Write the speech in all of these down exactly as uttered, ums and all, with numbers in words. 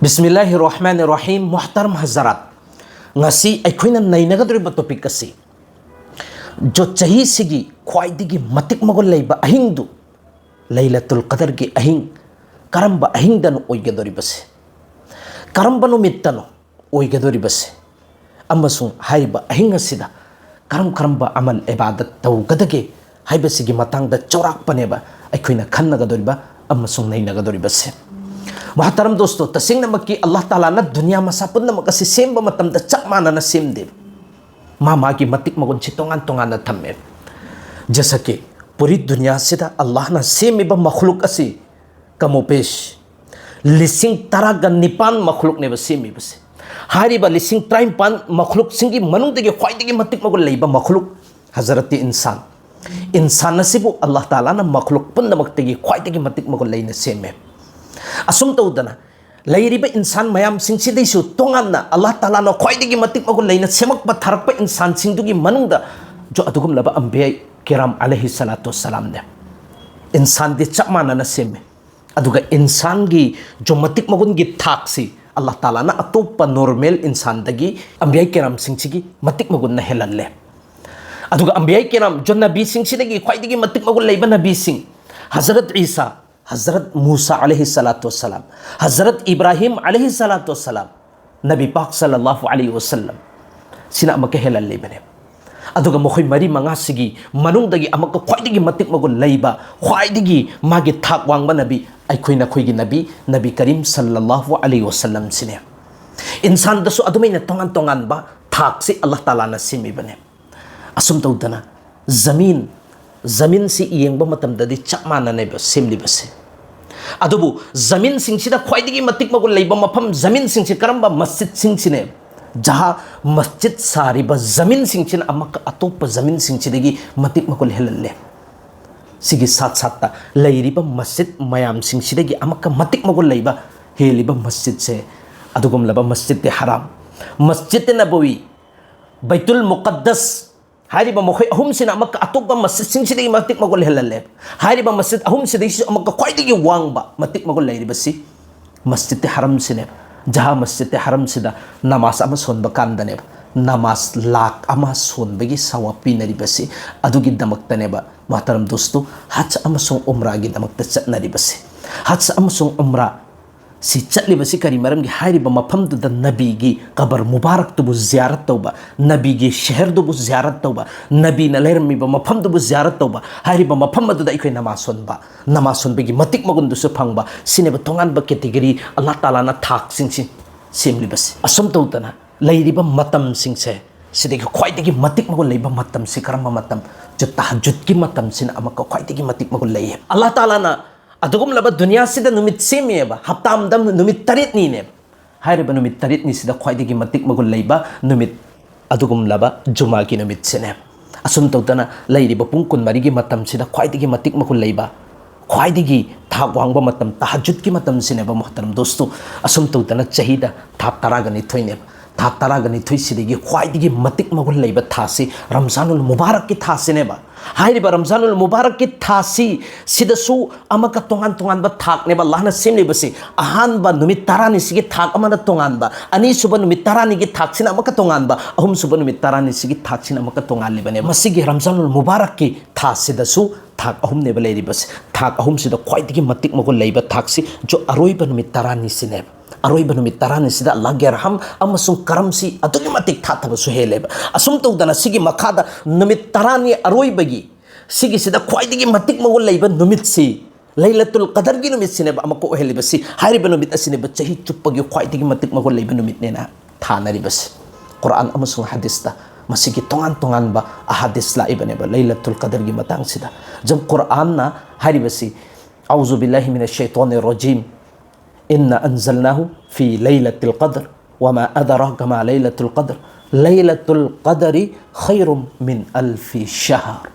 ꯕꯤꯁꯃꯤꯜꯂꯥꯍꯤꯔ ꯔꯍꯃꯥꯅꯤꯔ ꯔꯍꯤꯝ꯫ ꯃꯨꯍꯇꯔꯝ ꯍꯖꯔꯥꯠ, ꯉꯁꯤ ꯑꯩꯈꯣꯏꯅ ꯅꯩꯅꯒꯗꯧꯔꯤꯕ ꯇꯣꯄꯤꯛ ꯑꯁꯤ ꯖꯣꯠ ꯆꯍꯤꯁꯤꯒꯤ ꯈ꯭ꯋꯥꯏꯗꯒꯤ ꯃꯇꯤꯛ ꯃꯒꯨꯟ ꯂꯩꯕ ꯑꯍꯤꯡꯗꯨ, ꯂꯩꯂꯇꯨꯜ ꯀꯗꯔꯒꯤ ꯑꯍꯤꯡ ꯀꯔꯝꯕ ꯑꯍꯤꯡꯗꯅꯣ ꯑꯣꯏꯒꯗꯧꯔꯤꯕꯁꯦ, ꯀꯔꯝꯕ ꯅꯨꯃꯤꯠꯇꯅꯣ ꯑꯣꯏꯒꯗꯧꯔꯤꯕꯁꯦ, ꯑꯃꯁꯨꯡ ꯍꯥꯏꯔꯤꯕ ꯑꯍꯤꯡ ꯑꯁꯤꯗ ꯀꯔꯝ ꯀꯔꯝꯕ ꯑꯃꯜ ꯏꯕꯥꯗꯠ ꯇꯧꯒꯗꯒꯦ ꯍꯥꯏꯕꯁꯤꯒꯤ ꯃꯇꯥꯡꯗ ꯆꯥꯎꯔꯥꯛꯄꯅꯦꯕ ꯑꯩꯈꯣꯏꯅ ꯈꯟꯅꯒꯗꯧꯔꯤꯕ ꯑꯃꯁꯨꯡ ꯅꯩꯅꯒꯗꯧꯔꯤꯕꯁꯦ꯫ ꯃꯨꯍꯇꯔꯝ ꯗꯣꯁꯇꯣ, ꯇꯁꯦꯡꯅꯃꯛꯀꯤ ꯑꯜꯂꯥꯍ ꯇꯥꯂꯥꯅ ꯗꯨꯅꯤꯌꯥ ꯃꯁꯥ ꯄꯨꯝꯅꯃꯛ ꯑꯁꯤ ꯁꯦꯝꯕ ꯃꯇꯝꯗ ꯆꯞ ꯃꯥꯟꯅꯅ ꯁꯦꯝꯗꯦ꯫ ꯃꯥ ꯃꯥꯒꯤ ꯃꯇꯤꯛ ꯃꯒꯨꯟꯁꯤ ꯇꯣꯉꯥꯟ ꯇꯣꯉꯥꯟꯅ ꯊꯝꯃꯦ꯫ ꯖꯁꯀꯤ ꯄꯨꯔꯤ ꯗꯨꯅꯤꯌꯥꯁꯤꯗ ꯑꯜꯂꯥꯍꯅ ꯁꯦꯝꯃꯤꯕ ꯃꯈꯂꯨꯛ ꯑꯁꯤ ꯀꯃꯣꯄꯦꯁ ꯂꯤꯁꯤꯡ ꯇꯔꯥꯒ ꯅꯤꯄꯥꯟ ꯃꯈꯂꯨꯛꯅꯦꯕ ꯁꯦꯝꯃꯤꯕꯁꯦ꯫ ꯍꯥꯏꯔꯤꯕ ꯂꯤꯁꯤꯡ ꯇꯔꯥꯅꯤꯄꯥꯟ ꯃꯈꯂꯨꯛꯁꯤꯡꯒꯤ ꯃꯅꯨꯡꯗꯒꯤ ꯈ꯭ꯋꯥꯏꯗꯒꯤ ꯃꯇꯤꯛ ꯃꯒꯨꯟ ꯂꯩꯕ ꯃꯈꯂꯨꯛ ꯍꯖꯔꯠꯇꯤ ꯏꯟꯁꯥꯟ꯫ ꯏꯟꯁꯥꯟ ꯑꯁꯤꯕꯨ ꯑꯜꯂꯥꯍ ꯇꯥꯂꯥꯅ ꯃꯈꯂꯨꯛ ꯄꯨꯝꯅꯃꯛꯇꯒꯤ ꯈ꯭ꯋꯥꯏꯗꯒꯤ ꯃꯇꯤꯛ ꯃꯒꯨꯟ ꯂꯩꯅ ꯁꯦꯝꯃꯦ꯫ ꯑꯁꯨꯝ ꯇꯧꯗꯅ ꯂꯩꯔꯤꯕ ꯏꯟꯁꯥꯟ ꯃꯌꯥꯝꯁꯤꯡꯁꯤꯗꯩꯁꯨ ꯇꯣꯉꯥꯟꯅ ꯑꯜꯂꯥꯍ ꯇꯥꯂꯥꯅ ꯈ꯭ꯋꯥꯏꯗꯒꯤ ꯃꯇꯤꯛ ꯃꯒꯨꯟ ꯂꯩꯅ ꯁꯦꯝꯃꯛꯄ ꯊꯥꯔꯛꯄ ꯏꯟꯁꯥꯟꯁꯤꯡꯗꯨꯒꯤ ꯃꯅꯨꯡꯗ ꯖꯣ ꯑꯗꯨꯒꯨꯝꯂꯕ ꯑꯝꯕꯤꯌꯥ ꯀꯤꯔꯥꯝ ꯑꯂꯩꯍꯤ ꯁꯂꯥꯇꯨ ꯋꯁꯁꯂꯥꯝꯅꯦ꯫ ꯏꯟꯁꯥꯟꯗꯤ ꯆꯞ ꯃꯥꯟꯅꯅ ꯁꯦꯝꯃꯦ꯫ ꯑꯗꯨꯒ ꯏꯟꯁꯥꯟꯒꯤ ꯖꯣ ꯃꯇꯤꯛ ꯃꯒꯨꯟꯒꯤ ꯊꯥꯛꯁꯤ ꯑꯜꯂꯥꯍ ꯇꯥꯂꯥꯅ ꯑꯇꯣꯞꯄ ꯅꯣꯔꯃꯦꯜ ꯏꯟꯁꯥꯟꯗꯒꯤ ꯑꯝꯕꯤꯌꯥ ꯀꯤꯔꯥꯝꯁꯤꯡꯁꯤꯒꯤ ꯃꯇꯤꯛ ꯃꯒꯨꯟꯅ ꯍꯦꯜꯍꯜꯂꯦ꯫ ꯑꯗꯨꯒ ꯑꯝꯕꯤꯌꯥ ꯀꯤꯔꯥꯝ ꯖꯣ ꯅꯕꯤꯁꯤꯡꯁꯤꯗꯒꯤ ꯈ꯭ꯋꯥꯏꯗꯒꯤ ꯃꯇꯤꯛ ꯃꯒꯨꯟ ꯂꯩꯕ ꯅꯕꯤꯁꯤꯡ, ꯍꯖꯔꯠ ꯏꯁꯥ, ꯍꯖꯔꯠ ꯃꯨꯁꯥ ꯑꯂꯩꯍꯤ ꯁꯂꯥꯇꯨ ꯋꯁꯁꯂꯥꯝ, ꯍꯖꯔꯠ ꯏꯕ꯭ꯔꯥꯍꯤꯝ ꯑꯂꯩꯍꯤ ꯁꯂꯥꯇꯨ ꯋꯁꯁꯂꯥꯝ, ꯅꯕꯤ ꯄꯥꯛ ꯁꯜꯂꯜꯂꯥꯍꯨ ꯑꯂꯩꯍꯤ ꯋꯁꯜꯂꯝ ꯁꯤꯅ ꯑꯃꯨꯛꯀ ꯍꯦꯜꯍꯜꯂꯤꯕꯅꯦ꯫ ꯑꯗꯨꯒ ꯃꯈꯣꯏ ꯃꯔꯤ ꯃꯉꯥꯁꯤꯒꯤ ꯃꯅꯨꯡꯗꯒꯤ ꯑꯃꯨꯛꯀ ꯈ꯭ꯋꯥꯏꯗꯒꯤ ꯃꯇꯤꯛ ꯃꯒꯨꯟ ꯂꯩꯕ, ꯈ꯭ꯋꯥꯏꯗꯒꯤ ꯃꯥꯒꯤ ꯊꯥꯛ ꯋꯥꯡꯕ ꯅꯕꯤ ꯑꯩꯈꯣꯏ ꯅꯈꯣꯏꯒꯤ ꯅꯕꯤ, ꯅꯕꯤ ꯀꯔꯤꯝ ꯁꯜꯂꯜꯂꯥꯍꯨ ꯑꯂꯩꯍꯤ ꯋꯁꯜꯂꯝꯁꯤꯅꯦ꯫ ꯏꯟꯁꯥꯟꯗꯁꯨ ꯑꯗꯨꯃꯥꯏꯅ ꯇꯣꯉꯥꯟ ꯇꯣꯉꯥꯟꯕ ꯊꯥꯛꯁꯤ ꯑꯜꯂꯥꯍ ꯇꯥꯂꯥꯅ ꯁꯦꯝꯃꯤꯕꯅꯦ꯫ ꯑꯁꯨꯝ ꯇꯧꯗꯅ ꯖꯃꯤꯟ, ꯖꯃꯤꯟꯁꯤ ꯌꯦꯡꯕ ꯃꯇꯝꯗꯗꯤ ꯆꯞ ꯃꯥꯟꯅꯅꯦꯕ ꯁꯦꯝꯂꯤꯕꯁꯦ꯫ ꯑꯗꯨꯕꯨ ꯖꯃꯤꯟꯁꯤꯡꯁꯤꯗ ꯈ꯭ꯋꯥꯏꯗꯒꯤ ꯃꯇꯤꯛ ꯃꯒꯨꯟ ꯂꯩꯕ ꯃꯐꯝ ꯖꯃꯤꯟꯁꯤꯡꯁꯤ ꯀꯔꯝꯕ ꯃꯁꯖꯤꯠꯁꯤꯡꯁꯤꯅꯦ? ꯖꯍꯥ ꯃꯁꯖꯤꯠ ꯁꯥꯔꯤꯕ ꯖꯃꯤꯟꯁꯤꯡꯁꯤꯅ ꯑꯃꯨꯛꯀ ꯑꯇꯣꯞꯄ ꯖꯃꯤꯟꯁꯤꯡꯁꯤꯗꯒꯤ ꯃꯇꯤꯛ ꯃꯒꯨꯟ ꯍꯦꯜꯍꯜꯂꯦ꯫ ꯁꯤꯒꯤ ꯁꯥꯠ ꯁꯥꯠꯇ ꯂꯩꯔꯤꯕ ꯃꯁꯖꯤꯠ ꯃꯌꯥꯝꯁꯤꯡꯁꯤꯗꯒꯤ ꯑꯃꯨꯛꯀ ꯃꯇꯤꯛ ꯃꯒꯨꯟ ꯂꯩꯕ ꯍꯦꯜꯂꯤꯕ ꯃꯁꯖꯤꯠꯁꯦ ꯑꯗꯨꯒꯨꯝꯂꯕ ꯃꯁꯖꯤꯠꯇꯤ ꯍꯔꯥꯝ, ꯃꯁꯖꯤꯠ ꯅꯕꯋꯤ, ꯕꯩꯇꯨꯜ ꯃꯨꯀꯠꯗꯁ ꯍꯥꯏꯔꯤꯕ ꯃꯈꯣꯏ ꯑꯍꯨꯝꯁꯤꯅ ꯑꯃꯨꯛꯀ ꯑꯇꯣꯞꯄ ꯃꯁꯖꯤꯠꯁꯤꯡꯁꯤꯗꯒꯤ ꯃꯇꯤꯛ ꯃꯒꯨꯟ ꯍꯦꯜꯍꯜꯂꯦ꯫ ꯍꯥꯏꯔꯤꯕ ꯃꯁꯖꯤꯠ ꯑꯍꯨꯝꯁꯤꯗꯒꯤꯁꯨ ꯑꯃꯨꯛꯀ ꯈ꯭ꯋꯥꯏꯗꯒꯤ ꯋꯥꯡꯕ ꯃꯇꯤꯛ ꯃꯒꯨꯟ ꯂꯩꯔꯤꯕꯁꯤ ꯃꯁꯖꯤꯗ ꯍꯔꯝꯁꯤꯅꯦꯕ꯫ ꯖꯍꯥ ꯃꯁꯖꯤꯗ ꯍꯔꯝꯁꯤꯗ ꯅꯃꯥꯖ ꯑꯃ ꯁꯣꯟꯕ ꯀꯥꯟꯗꯅꯦꯕ, ꯅꯃꯥꯖ ꯂꯥꯛ ꯑꯃ ꯁꯣꯟꯕꯒꯤ ꯁꯋꯥꯕ ꯄꯤꯅꯔꯤꯕꯁꯤ꯫ ꯑꯗꯨꯒꯤꯗꯃꯛꯇꯅꯦꯕ ꯃꯣꯍꯇꯔꯝ ꯗꯣꯁꯇꯣ, ꯍꯖ ꯑꯃꯁꯨꯡ ꯎꯝꯔꯥꯒꯤꯗꯃꯛꯇ ꯆꯠꯅꯔꯤꯕꯁꯤ꯫ ꯍꯖ ꯑꯃꯁꯨꯡ ꯎꯝꯔꯥ ꯁꯤ ꯆꯠꯂꯤꯕꯁꯤ ꯀꯔꯤ ꯃꯔꯝꯒꯤ? ꯍꯥꯏꯔꯤꯕ ꯃꯐꯝꯗꯨꯗ ꯅꯕꯤꯒꯤ ꯀꯕꯔ ꯃꯨꯕꯥꯔꯛꯇꯨꯕꯨ ꯖꯤꯌꯥꯔꯠ ꯇꯧꯕ, ꯅꯕꯤꯒꯤ ꯁꯍꯔꯗꯨꯕꯨ ꯖꯤꯌꯥꯔꯠ ꯇꯧꯕ, ꯅꯕꯤꯅ ꯂꯩꯔꯝꯃꯤꯕ ꯃꯐꯝꯗꯨꯕꯨ ꯖꯤꯌꯥꯔꯠ ꯇꯧꯕ, ꯍꯥꯏꯔꯤꯕ ꯃꯐꯝ ꯑꯗꯨꯗ ꯑꯩꯈꯣꯏ ꯅꯃꯥꯖ ꯁꯣꯟꯕ, ꯅꯃꯥꯖ ꯁꯣꯟꯕꯒꯤ ꯃꯇꯤꯛ ꯃꯒꯨꯟꯗꯨꯁꯨ ꯐꯪꯕ, ꯁꯤꯅꯦꯕ ꯇꯣꯉꯥꯟꯕ ꯀꯦꯇꯦꯒꯣꯔꯤ ꯑꯜꯂꯥꯍ ꯇꯥꯂꯥꯅ ꯊꯥꯛꯁꯤꯡꯁꯤ ꯁꯦꯝꯂꯤꯕꯁꯦ꯫ ꯑꯁꯨꯝ ꯇꯧꯗꯅ ꯂꯩꯔꯤꯕ ꯃꯇꯝꯁꯤꯡꯁꯦ, ꯁꯤꯗꯒꯤ ꯈ꯭ꯋꯥꯏꯗꯒꯤ ꯃꯇꯤꯛ ꯃꯒꯨꯟ ꯂꯩꯕ ꯃꯇꯝꯁꯤ ꯀꯔꯝꯕ ꯃꯇꯝ? ꯖꯨ-, ꯇꯍꯖꯨꯗꯀꯤ ꯃꯇꯝꯁꯤꯅ ꯑꯃꯨꯛꯀ ꯈ꯭ꯋꯥꯏꯗꯒꯤ ꯃꯇꯤꯛ ꯃꯒꯨꯟ ꯂꯩꯌꯦ꯫ ꯑꯜꯂꯥꯍ ꯇꯥꯂꯥꯅ ꯑꯗꯨꯒꯨꯝꯂꯕ ꯗꯨꯅꯤꯌꯥꯁꯤꯗ ꯅꯨꯃꯤꯠ ꯁꯦꯝꯃꯤꯑꯕ, ꯍꯞꯇꯥ ꯑꯃꯗ ꯅꯨꯃꯤꯠ ꯇꯔꯦꯠꯅꯤꯅꯦꯕ꯫ ꯍꯥꯏꯔꯤꯕ ꯅꯨꯃꯤꯠ ꯇꯔꯦꯠꯅꯤꯁꯤꯗ ꯈ꯭ꯋꯥꯏꯗꯒꯤ ꯃꯇꯤꯛ ꯃꯒꯨꯟ ꯂꯩꯕ ꯅꯨꯃꯤꯠ ꯑꯗꯨꯒꯨꯝꯂꯕ ꯖꯨꯃꯥꯒꯤ ꯅꯨꯃꯤꯠꯁꯤꯅꯦꯕ꯫ ꯑꯁꯨꯝ ꯇꯧꯗꯅ ꯂꯩꯔꯤꯕ ꯄꯨꯡ ꯀꯨꯟꯃꯔꯤꯒꯤ ꯃꯇꯝꯁꯤꯗ ꯈ꯭ꯋꯥꯏꯗꯒꯤ ꯃꯇꯤꯛ ꯃꯒꯨꯟ ꯂꯩꯕ, ꯈ꯭ꯋꯥꯏꯗꯒꯤ ꯊꯥꯛ ꯋꯥꯡꯕ ꯃꯇꯝ ꯇꯍꯖꯨꯗꯀꯤ ꯃꯇꯝꯁꯤꯅꯦꯕ ꯃꯣꯍꯇꯔꯝ ꯗꯣꯁꯇꯣ꯫ ꯑꯁꯨꯝ ꯇꯧꯗꯅ ꯆꯍꯤꯗ ꯊꯥ ꯇꯔꯥꯒ ꯅꯤꯊꯣꯏꯅꯦꯕ꯫ ꯊꯥ ꯇꯔꯥꯒ ꯅꯤꯊꯣꯏꯁꯤꯗꯒꯤ ꯈ꯭ꯋꯥꯏꯗꯒꯤ ꯃꯇꯤꯛ ꯃꯒꯨꯟ ꯂꯩꯕ ꯊꯥꯁꯤ ꯔꯝꯖꯥꯅꯨꯜ ꯃꯨꯕꯥꯔꯛꯀꯤ ꯊꯥꯁꯤꯅꯦꯕ꯫ ꯍꯥꯏꯔꯤꯕ ꯔꯝꯖꯥꯅꯨꯜ ꯃꯨꯕꯥꯔꯛꯀꯤ ꯊꯥꯁꯤ ꯁꯤꯗꯁꯨ ꯑꯃꯒ ꯇꯣꯉꯥꯟ ꯇꯣꯉꯥꯟꯕ ꯊꯥꯛꯅꯦꯕ ꯑꯜꯂꯥꯍꯅ ꯁꯦꯝꯂꯤꯕꯁꯤ꯫ ꯑꯍꯥꯟꯕ ꯅꯨꯃꯤꯠ ꯇꯔꯥꯅꯤꯁꯤꯒꯤ ꯊꯥꯛ ꯑꯃꯅ ꯇꯣꯉꯥꯟꯕ, ꯑꯅꯤꯁꯨꯕ ꯅꯨꯃꯤꯠ ꯇꯔꯥꯅꯤꯒꯤ ꯊꯥꯛꯁꯤꯅ ꯑꯃꯒ ꯇꯣꯉꯥꯟꯕ, ꯑꯍꯨꯝꯁꯨꯕ ꯅꯨꯃꯤꯠ ꯇꯔꯥꯅꯤꯁꯤꯒꯤ ꯊꯥꯛꯁꯤꯅ ꯑꯃꯒ ꯇꯣꯉꯥꯟꯂꯤꯕꯅꯦ꯫ ꯃꯁꯤꯒꯤ ꯔꯝꯖꯥꯅꯨꯜ ꯃꯨꯕꯥꯔꯛꯀꯤ ꯊꯥꯁꯤꯗꯁꯨ ꯊꯥꯛ ꯑꯍꯨꯝꯅꯦꯕ ꯂꯩꯔꯤꯕꯁꯦ꯫ ꯊꯥꯛ ꯑꯍꯨꯝꯁꯤꯗ ꯈ꯭ꯋꯥꯏꯗꯒꯤ ꯃꯇꯤꯛ ꯃꯒꯨꯟ ꯂꯩꯕ ꯊꯥꯛꯁꯤ ꯖꯨ-, ꯑꯔꯣꯏꯕ ꯅꯨꯃꯤꯠ ꯇꯔꯥꯅꯤꯁꯤꯅꯦꯕ꯫ ꯑꯔꯣꯏꯕ ꯅꯨꯃꯤꯠ ꯇꯔꯥꯅꯤꯁꯤꯗ ꯑꯜꯂꯥꯍꯒꯤ ꯔꯍꯝ ꯑꯃꯁꯨꯡ ꯀꯔꯝꯁꯤ ꯑꯗꯨꯛꯀꯤ ꯃꯇꯤꯛ ꯊꯥꯊꯕꯁꯨ ꯍꯦꯜꯂꯦꯕ꯫ ꯑꯁꯨꯝ ꯇꯧꯗꯅ ꯁꯤꯒꯤ ꯃꯈꯥꯗ ꯅꯨꯃꯤꯠ ꯇꯔꯥꯅꯤ ꯑꯔꯣꯏꯕꯒꯤ ꯁꯤꯒꯤꯁꯤꯗ ꯈ꯭ꯋꯥꯏꯗꯒꯤ ꯃꯇꯤꯛ ꯃꯒꯨꯟ ꯂꯩꯕ ꯅꯨꯃꯤꯠꯁꯤ ꯂꯩꯂꯇꯨꯜ ꯀꯗꯔꯒꯤ ꯅꯨꯃꯤꯠꯁꯤꯅꯦꯕ ꯑꯃꯨꯛꯀ ꯑꯣꯏꯍꯜꯂꯤꯕꯁꯤ꯫ ꯍꯥꯏꯔꯤꯕ ꯅꯨꯃꯤꯠ ꯑꯁꯤꯅꯦꯕ ꯆꯍꯤ ꯆꯨꯞꯄꯒꯤ ꯈ꯭ꯋꯥꯏꯗꯒꯤ ꯃꯇꯤꯛ ꯃꯒꯨꯟ ꯂꯩꯕ ꯅꯨꯃꯤꯠꯅꯦꯅ ꯊꯥꯅꯔꯤꯕꯁꯤ꯫ ꯀꯨꯔꯥꯟ ꯑꯃꯁꯨꯡ ꯍꯗꯤꯁꯇ ꯃꯁꯤꯒꯤ ꯇꯣꯉꯥꯟ ꯇꯣꯉꯥꯟꯕ ꯑꯍꯥꯗꯤꯁ ꯂꯥꯛꯏꯕꯅꯦꯕ ꯂꯩꯂꯇꯨꯜ ꯀꯗꯔꯒꯤ ꯃꯇꯥꯡꯁꯤꯗ꯫ ꯖꯕ ꯀꯨꯔꯥꯟꯅ ꯍꯥꯏꯔꯤꯕꯁꯤ, "ꯑꯎꯖꯨ ꯕꯤꯜꯂꯥꯍꯤ ꯃꯤꯅ ꯁꯩꯇꯣꯟ ꯔꯣꯖꯤꯝ, ꯏꯟꯅ ꯑꯟꯖꯜꯅꯥꯍꯨ ꯐꯤ ꯂꯩꯂꯇꯤꯜ ꯀꯗꯔ, ꯋꯃꯥ ꯑꯗꯔꯥꯀ ꯃꯥ ꯂꯩꯂꯇꯨꯜ ꯀꯗꯔ, ꯂꯩꯂꯇꯨꯜ ꯀꯗꯔꯤ ꯈꯩꯔꯨꯝ ꯃꯤꯟ ꯑꯜꯐꯤ ꯁꯍꯔ"꯫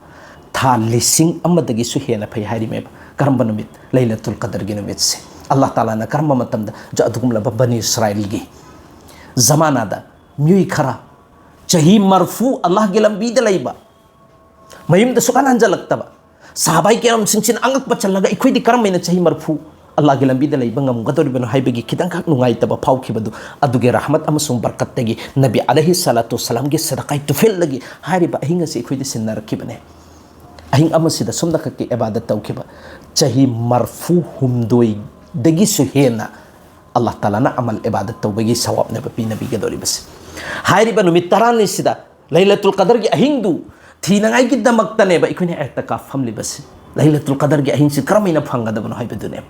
ꯊꯥ ꯂꯤꯁꯤꯡ ꯑꯃꯗꯒꯤꯁꯨ ꯍꯦꯟꯅ ꯐꯩ ꯍꯥꯏꯔꯤꯃꯦꯕ꯫ ꯀꯔꯝꯕ ꯅꯨꯃꯤꯠ? ꯂꯩꯂꯇꯨꯜ ꯀꯗꯔꯒꯤ ꯅꯨꯃꯤꯠꯁꯦ꯫ ꯑꯜꯂꯥꯍ ꯇꯥꯂꯥꯅ ꯀꯔꯝꯕ ꯃꯇꯝꯗ? ꯖ-, ꯑꯗꯨꯒꯨꯝꯂꯕ ꯕꯅꯤ ꯏꯁꯔꯥꯏꯜꯒꯤ ꯖꯃꯥꯅꯥꯗ ꯃꯤꯑꯣꯏ ꯈꯔ ꯆꯍꯤ ꯃꯔꯐꯨ ꯑꯜꯂꯥꯍꯒꯤ ꯂꯝꯕꯤꯗ ꯂꯩꯕ, ꯃꯌꯨꯝꯗ ꯁꯨꯛꯍꯟ ꯍꯟꯖꯜꯂꯛꯇꯕ ꯁꯍꯥꯕꯥꯏ ꯀꯤꯔꯥꯝꯁꯤꯡꯁꯤꯅ ꯑꯉꯛꯄ ꯆꯜꯂꯒ, "ꯑꯩꯈꯣꯏꯗꯤ ꯀꯔꯝ ꯍꯥꯏꯅ ꯆꯍꯤ ꯃꯔꯐꯨ ꯑꯜꯂꯥꯍꯒꯤ ꯂꯝꯕꯤꯗ ꯂꯩꯕ ꯉꯝꯒꯗꯧꯔꯤꯕꯅꯣ ꯍꯥꯏꯕꯒꯤ ꯈꯤꯇꯪꯈꯛ ꯅꯨꯡꯉꯥꯏꯇꯕ ꯐꯥꯎꯈꯤꯕꯗꯨ, ꯑꯗꯨꯒꯤ ꯔꯍꯃꯠ ꯑꯃꯁꯨꯡ ꯕꯔꯀꯠꯇꯒꯤ ꯅꯕꯤ ꯑꯂꯩꯍꯤ ꯁꯂꯥꯇꯨ ꯁꯂꯥꯝꯒꯤ ꯁꯗꯀꯥꯏ ꯇꯨꯐꯦꯜꯗꯒꯤ ꯍꯥꯏꯔꯤꯕ ꯑꯍꯤꯡ ꯑꯁꯤ ꯑꯩꯈꯣꯏꯗ ꯁꯤꯟꯅꯔꯛꯈꯤꯕꯅꯦ꯫ ꯑꯍꯤꯡ ꯑꯃꯁꯤꯗ ꯁꯨꯝꯅꯈꯛꯀꯤ ꯏꯕꯥꯗꯠ ꯇꯧꯈꯤꯕ ꯆꯍꯤ ꯃꯔꯐꯨ ꯍꯨꯝꯗꯣꯏꯗꯒꯤꯁꯨ ꯍꯦꯟꯅ ꯑꯜꯂꯥꯍ ꯇꯥꯂꯥꯅ ꯑꯃꯜ ꯏꯕꯥꯗꯠ ꯇꯧꯕꯒꯤ ꯁꯋꯥꯕꯅꯦꯕ ꯄꯤꯅꯕꯤꯒꯗꯧꯔꯤꯕꯁꯦ꯫ ꯍꯥꯏꯔꯤꯕ ꯅꯨꯃꯤꯠ ꯇꯔꯥꯅꯤꯁꯤꯗ ꯂꯩꯂꯇꯨꯜ ꯀꯗꯔꯒꯤ ꯑꯍꯤꯡꯗꯨ ꯊꯤꯅꯉꯥꯏꯒꯤꯗꯃꯛꯇꯅꯦꯕ ꯑꯩꯈꯣꯏꯅ ꯑꯦꯇꯀꯥꯐ ꯐꯝꯂꯤꯕꯁꯦ꯫ ꯂꯩꯂꯇꯨꯜ ꯀꯗꯔꯒꯤ ꯑꯍꯤꯡꯁꯤ ꯀꯔꯝꯍꯥꯏꯅ ꯐꯪꯒꯗꯕꯅꯣ ꯍꯥꯏꯕꯗꯨꯅꯦꯕ꯫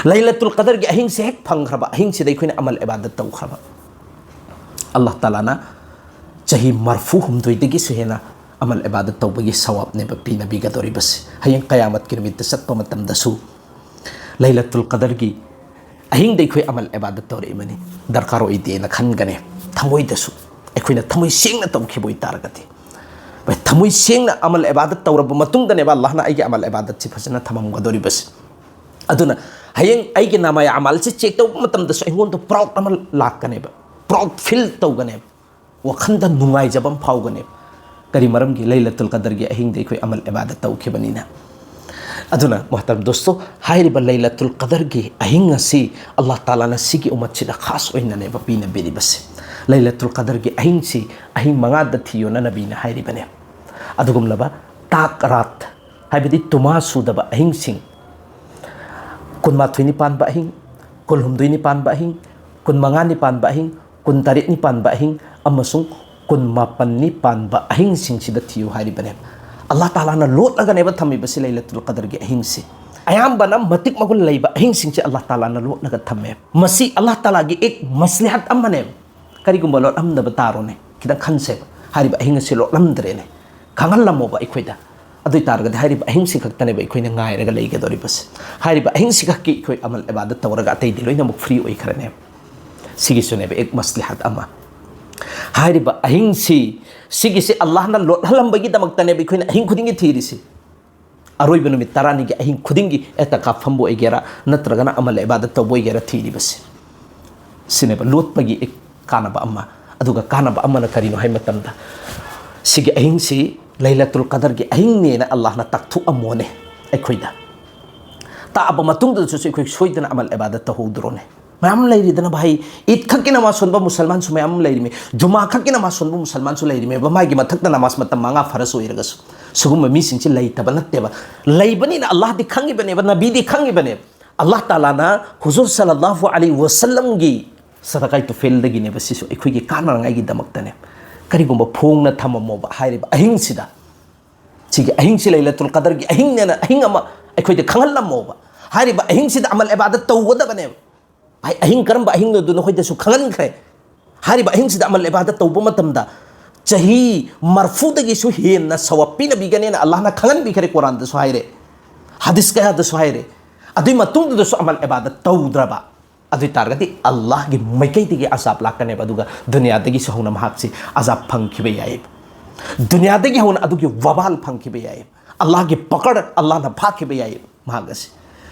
ꯂꯩꯂꯇꯨꯜ ꯀꯗꯔꯒꯤ ꯑꯍꯤꯡꯁꯤ ꯍꯦꯛ ꯐꯪꯈ꯭ꯔꯕ, ꯑꯍꯤꯡꯁꯤꯗ ꯑꯩꯈꯣꯏꯅ ꯑꯃꯜ ꯏꯕꯥꯗꯠ ꯇꯧꯈ꯭ꯔꯕ, ꯑꯜꯂꯥꯍ ꯇꯥꯂꯥꯅ ꯆꯍꯤ ꯃꯔꯐꯨ ꯍꯨꯝꯗꯣꯏꯗꯒꯤꯁꯨ ꯍꯦꯟꯅ ꯑꯃꯜ ꯏꯕꯥꯗꯠ ꯇꯧꯕꯒꯤ ꯁꯋꯥꯕꯅꯦꯕ ꯄꯤꯅꯕꯤꯒꯗꯧꯔꯤꯕꯁꯦ꯫ ꯍꯌꯦꯡ ꯀꯌꯥꯃꯠꯀꯤ ꯅꯨꯃꯤꯠꯇ ꯆꯠꯄ ꯃꯇꯝꯗꯁꯨ ꯂꯩꯂꯇꯨꯜ ꯀꯗꯔꯒꯤ ꯑꯍꯤꯡꯗ ꯑꯩꯈꯣꯏ ꯑꯃꯜ ꯏꯕꯥꯗꯠ ꯇꯧꯔꯛꯏꯕꯅꯤ, ꯗꯔꯀꯥꯔ ꯑꯣꯏꯗꯦꯅ ꯈꯟꯒꯅꯤ꯫ ꯊꯃꯣꯏꯗꯁꯨ ꯑꯩꯈꯣꯏꯅ ꯊꯃꯣꯏ ꯁꯦꯡꯅ ꯇꯧꯈꯤꯕ ꯑꯣꯏꯇꯥꯔꯒꯗꯤ, ꯊꯃꯣꯏ ꯁꯦꯡꯅ ꯑꯃꯜ ꯏꯕꯥꯗꯠ ꯇꯧꯔꯕ ꯃꯇꯨꯡꯗꯅꯦꯕ ꯑꯜꯂꯥꯍꯅ ꯑꯩꯒꯤ ꯑꯃꯜ ꯏꯕꯥꯗꯠꯁꯤ ꯐꯖꯅ ꯊꯝꯃꯝꯒꯗꯧꯔꯤꯕꯁꯦ꯫ ꯑꯗꯨꯅ ꯍꯌꯦꯡ ꯑꯩꯒꯤ ꯅꯥꯃꯥꯏ ꯑꯃꯥꯜꯁꯤ ꯆꯦꯛ ꯇꯧꯕ ꯃꯇꯝꯗꯁꯨ ꯑꯩꯉꯣꯟꯗ ꯄ꯭ꯔꯥꯎꯗ ꯑꯃ ꯂꯥꯛꯀꯅꯦꯕ, ꯄ꯭ꯔꯥꯎꯗ ꯐꯤꯜ ꯇꯧꯒꯅꯦꯕ, ꯋꯥꯈꯜꯗ ꯅꯨꯡꯉꯥꯏꯖꯕ ꯑꯃ ꯐꯥꯎꯒꯅꯦꯕ꯫ ꯀꯔꯤ ꯃꯔꯝꯒꯤ? ꯂꯩꯂꯇꯨꯜ ꯀꯗꯔꯒꯤ ꯑꯍꯤꯡꯗ ꯑꯩꯈꯣꯏ ꯑꯃꯜ ꯏꯕꯥꯗꯠ ꯇꯧꯈꯤꯕꯅꯤꯅ꯫ ꯑꯗꯨꯅ ꯃꯣꯍꯇꯔꯝ ꯗꯣꯁꯇꯣ, ꯍꯥꯏꯔꯤꯕ ꯂꯩꯂꯇꯨꯜ ꯀꯗꯔꯒꯤ ꯑꯍꯤꯡ ꯑꯁꯤ ꯑꯜꯂꯥꯍ ꯇꯥꯂꯥꯅ ꯁꯤꯒꯤ ꯎꯃꯠꯁꯤꯗ ꯈꯥꯁ ꯑꯣꯏꯅꯅꯦꯕ ꯄꯤꯅꯕꯤꯔꯤꯕꯁꯦ꯫ ꯂꯩꯂꯇꯨꯜ ꯀꯗꯔꯒꯤ ꯑꯍꯤꯡꯁꯤ ꯑꯍꯤꯡ ꯃꯉꯥꯗ ꯊꯤꯌꯣꯅ ꯅꯕꯤꯅ ꯍꯥꯏꯔꯤꯕꯅꯦ꯫ ꯑꯗꯨꯒꯨꯝꯂꯕ ꯇꯥꯛ ꯔꯥꯠ, ꯍꯥꯏꯕꯗꯤ ꯇꯨꯃꯥ ꯁꯨꯗꯕ ꯑꯍꯤꯡꯁꯤꯡ, ꯀꯨꯟꯃꯥꯊꯣꯏꯅꯤ ꯄꯥꯟꯕ ꯑꯍꯤꯡ, ꯀꯨꯟꯍꯨꯝꯗꯣꯏꯅꯤ ꯄꯥꯟꯕ ꯑꯍꯤꯡ, ꯀꯨꯟꯃꯉꯥꯅꯤ ꯄꯥꯟꯕ ꯑꯍꯤꯡ, ꯀꯨꯟꯇꯔꯦꯠꯅꯤ ꯄꯥꯟꯕ ꯑꯍꯤꯡ ꯑꯃꯁꯨꯡ ꯀꯨꯟꯃꯥꯄꯟꯅꯤ ꯄꯥꯟꯕ ꯑꯍꯤꯡꯁꯤꯡꯁꯤꯗ ꯊꯤꯌꯨ ꯍꯥꯏꯔꯤꯕꯅꯦ꯫ ꯑꯜꯂꯥꯍ ꯇꯥꯂꯥꯅ ꯂꯣꯠꯂꯒꯅꯦꯕ ꯊꯝꯃꯤꯕꯁꯤ ꯂꯩꯂꯇꯨꯜ ꯀꯗꯔꯒꯤ ꯑꯍꯤꯡꯁꯤ꯫ ꯑꯌꯥꯝꯕꯅ ꯃꯇꯤꯛ ꯃꯒꯨꯟ ꯂꯩꯕ ꯑꯍꯤꯡꯁꯤꯡꯁꯤ ꯑꯜꯂꯥꯍ ꯇꯥꯂꯥꯅ ꯂꯣꯠꯂꯒ ꯊꯝꯃꯦ꯫ ꯃꯁꯤ ꯑꯜꯂꯥꯍ ꯇꯥꯂꯥꯒꯤ ꯑꯦꯛ ꯃꯁꯂꯤꯍꯠ ꯑꯃꯅꯦꯕ꯫ ꯀꯔꯤꯒꯨꯝꯕ ꯂꯣꯠꯂꯝꯗꯕ ꯇꯥꯔꯣꯅꯦ? ꯈꯤꯇꯪ ꯈꯟꯁꯦꯕ꯫ ꯍꯥꯏꯔꯤꯕ ꯑꯍꯤꯡ ꯑꯁꯤ ꯂꯣꯠꯂꯝꯗ꯭ꯔꯦꯅꯦ, ꯈꯪꯍꯜꯂꯝꯃꯣꯕ ꯑꯩꯈꯣꯏꯗ꯫ ꯑꯗꯨ ꯑꯣꯏ ꯇꯥꯔꯒꯗꯤ ꯍꯥꯏꯔꯤꯕ ꯑꯍꯤꯡꯁꯤ ꯈꯛꯇꯅꯦꯕ ꯑꯩꯈꯣꯏꯅ ꯉꯥꯏꯔꯒ ꯂꯩꯒꯗꯧꯔꯤꯕꯁꯦ꯫ ꯍꯥꯏꯔꯤꯕ ꯑꯍꯤꯡꯁꯤ ꯈꯛꯀꯤ ꯑꯩꯈꯣꯏ ꯑꯃꯜ ꯏꯕꯥꯗꯠ ꯇꯧꯔꯒ ꯑꯇꯩꯗꯤ ꯂꯣꯏꯅꯃꯛ ꯐ꯭ꯔꯤ ꯑꯣꯏꯈ꯭ꯔꯅꯦꯕ꯫ ꯁꯤꯒꯤꯁꯨꯅꯦꯕ ꯑꯦꯛ ꯃꯁꯂꯤꯍꯠ ꯑꯃ꯫ ꯍꯥꯏꯔꯤꯕ ꯑꯍꯤꯡꯁꯤ, ꯁꯤꯒꯤꯁꯤ ꯑꯜꯂꯥꯍꯅ ꯂꯣꯠꯍꯜꯂꯝꯕꯒꯤꯗꯃꯛꯇꯅꯦꯕ ꯑꯩꯈꯣꯏꯅ ꯑꯍꯤꯡ ꯈꯨꯗꯤꯡꯒꯤ ꯊꯤꯔꯤꯁꯤ꯫ ꯑꯔꯣꯏꯕ ꯅꯨꯃꯤꯠ ꯇꯔꯥꯅꯤꯒꯤ ꯑꯍꯤꯡ ꯈꯨꯗꯤꯡꯒꯤ ꯑꯦꯇꯀꯥꯐ ꯐꯝꯕ ꯑꯣꯏꯒꯦꯔꯥ, ꯅꯠꯇ꯭ꯔꯒꯅ ꯑꯃꯜ ꯏꯕꯥꯗꯠ ꯇꯧꯕ ꯑꯣꯏꯒꯦꯔꯥ ꯊꯤꯔꯤꯕꯁꯦ꯫ ꯁꯤꯅꯦꯕ ꯂꯣꯠꯄꯒꯤ ꯀꯥꯟꯅꯕ ꯑꯃ꯫ ꯑꯗꯨꯒ ꯀꯥꯟꯅꯕ ꯑꯃꯅ ꯀꯔꯤꯅꯣ ꯍꯥꯏ ꯃꯇꯝꯗ, ꯁꯤꯒꯤ ꯑꯍꯤꯡꯁꯤ ꯂꯩꯂꯇꯨꯜ ꯀꯗꯔꯒꯤ ꯑꯍꯤꯡꯅꯦꯅ ꯑꯜꯂꯥꯍꯅ ꯇꯥꯛꯊꯣꯛꯑꯝꯃꯣꯅꯦ ꯑꯩꯈꯣꯏꯗ꯫ ꯂꯥꯛꯑꯕ ꯃꯇꯨꯡꯗꯁꯨ ꯑꯩꯈꯣꯏ ꯁꯣꯏꯗꯅ ꯑꯃꯜ ꯏꯕꯥꯗꯠ ꯇꯧꯍꯧꯗ꯭ꯔꯣꯅꯦ? ꯃꯌꯥꯝ ꯑꯃ ꯂꯩꯔꯤꯗꯅ ꯚꯥꯏ, ꯏꯗ ꯈꯛꯀꯤ ꯅꯃꯥꯖ ꯁꯣꯟꯕ ꯃꯨꯁꯜꯃꯥꯟꯁꯨ ꯃꯌꯥꯝ ꯑꯃ ꯂꯩꯔꯤꯃꯤ, ꯖꯨꯃꯥ ꯈꯛꯀꯤ ꯅꯃꯥꯖ ꯁꯣꯟꯕ ꯃꯨꯁꯜꯃꯥꯟꯁꯨ ꯂꯩꯔꯤꯃꯦꯕ, ꯃꯥꯒꯤ ꯃꯊꯛꯇ ꯅꯃꯥꯖ ꯃꯇꯝ ꯃꯉꯥ ꯐꯔꯁ ꯑꯣꯏꯔꯒꯁꯨ꯫ ꯁꯤꯒꯨꯝꯕ ꯃꯤꯁꯤꯡꯁꯤ ꯂꯩꯇꯕ ꯅꯠꯇꯦꯕ, ꯂꯩꯕꯅꯤꯅ ꯑꯜꯂꯥꯍꯗꯤ ꯈꯪꯉꯤꯕꯅꯦꯕ, ꯅꯕꯤꯗꯤ ꯈꯪꯉꯤꯕꯅꯦꯕ꯫ ꯑꯜꯂꯥꯍ ꯇꯥꯂꯥꯅ ꯍꯨꯖꯨꯔ ꯁꯜꯂꯜꯂꯥꯍꯨ ꯑꯂꯩꯍꯤ ꯋꯁꯜꯂꯝꯒꯤ ꯁꯗꯀꯥꯏ ꯇꯨꯐꯦꯜꯗꯒꯤꯅꯦꯕ꯫ ꯁꯤꯁꯨ ꯑꯩꯈꯣꯏꯒꯤ ꯀꯥꯟꯅꯉꯥꯏꯒꯤꯗꯃꯛꯇꯅꯦ꯫ ꯀꯔꯤꯒꯨꯝꯕ ꯐꯣꯡꯅ ꯊꯝꯃꯝꯃꯣꯕ ꯍꯥꯏꯔꯤꯕ ꯑꯍꯤꯡꯁꯤꯗ, ꯁꯤꯒꯤ ꯑꯍꯤꯡꯁꯤ ꯂꯩꯂꯇꯨꯜ ꯀꯗꯔꯒꯤ ꯑꯍꯤꯡꯅꯦꯅ ꯑꯍꯤꯡ ꯑꯃ ꯑꯩꯈꯣꯏꯗ ꯈꯪꯍꯜꯂꯝꯃꯣꯕ꯫ ꯍꯥꯏꯔꯤꯕ ꯑꯍꯤꯡꯁꯤꯗ ꯑꯃꯜ ꯏꯕꯥꯗꯠ ꯇꯧꯒꯗꯕꯅꯦꯕ꯫ ꯚꯥꯏ, ꯑꯍꯤꯡ ꯀꯔꯝꯕ ꯑꯍꯤꯡꯅꯣꯗꯨ ꯅꯈꯣꯏꯗꯁꯨ ꯈꯪꯍꯟꯈ꯭ꯔꯦ꯫ ꯍꯥꯏꯔꯤꯕ ꯑꯍꯤꯡꯁꯤꯗ ꯑꯃꯜ ꯏꯕꯥꯗꯠ ꯇꯧꯕ ꯃꯇꯝꯗ ꯆꯍꯤ ꯃꯔꯐꯨꯗꯒꯤꯁꯨ ꯍꯦꯟꯅ ꯁꯋꯥꯕ ꯄꯤꯅꯕꯤꯒꯅꯦꯅ ꯑꯜꯂꯥꯍꯅ ꯈꯪꯍꯟꯕꯤꯈ꯭ꯔꯦ, ꯀꯨꯔꯥꯟꯗꯁꯨ ꯍꯥꯏꯔꯦ, ꯍꯗꯤꯁ ꯀꯌꯥꯗꯁꯨ ꯍꯥꯏꯔꯦ꯫ ꯑꯗꯨꯏ ꯃꯇꯨꯡꯗꯨꯗꯁꯨ ꯑꯃꯜ ꯏꯕꯥꯗꯠ ꯇꯧꯗ꯭ꯔꯕ, ꯑꯗꯨ ꯑꯣꯏ ꯇꯥꯔꯒꯗꯤ ꯑꯜꯂꯥꯍꯒꯤ ꯃꯥꯏꯀꯩꯗꯒꯤ ꯑꯖꯥꯕ ꯂꯥꯛꯀꯅꯦꯕ, ꯑꯗꯨꯒ ꯗꯨꯅꯤꯌꯥꯗꯒꯤꯁꯨ ꯍꯧꯅ ꯃꯍꯥꯛꯁꯤ ꯑꯖꯥꯕ ꯐꯪꯈꯤꯕ ꯌꯥꯏ꯫ ꯗꯨꯅꯤꯌꯥꯗꯒꯤ ꯍꯧꯅ ꯑꯗꯨꯒꯤ ꯋꯕꯥꯜ ꯐꯪꯈꯤꯕ ꯌꯥꯏ꯫ ꯑꯜꯂꯥꯍꯒꯤ ꯄꯀꯔ, ꯑꯜꯂꯥꯍꯅ ꯐꯥꯈꯤꯕ ꯌꯥꯏ ꯃꯍꯥꯛ ꯑꯁꯤ꯫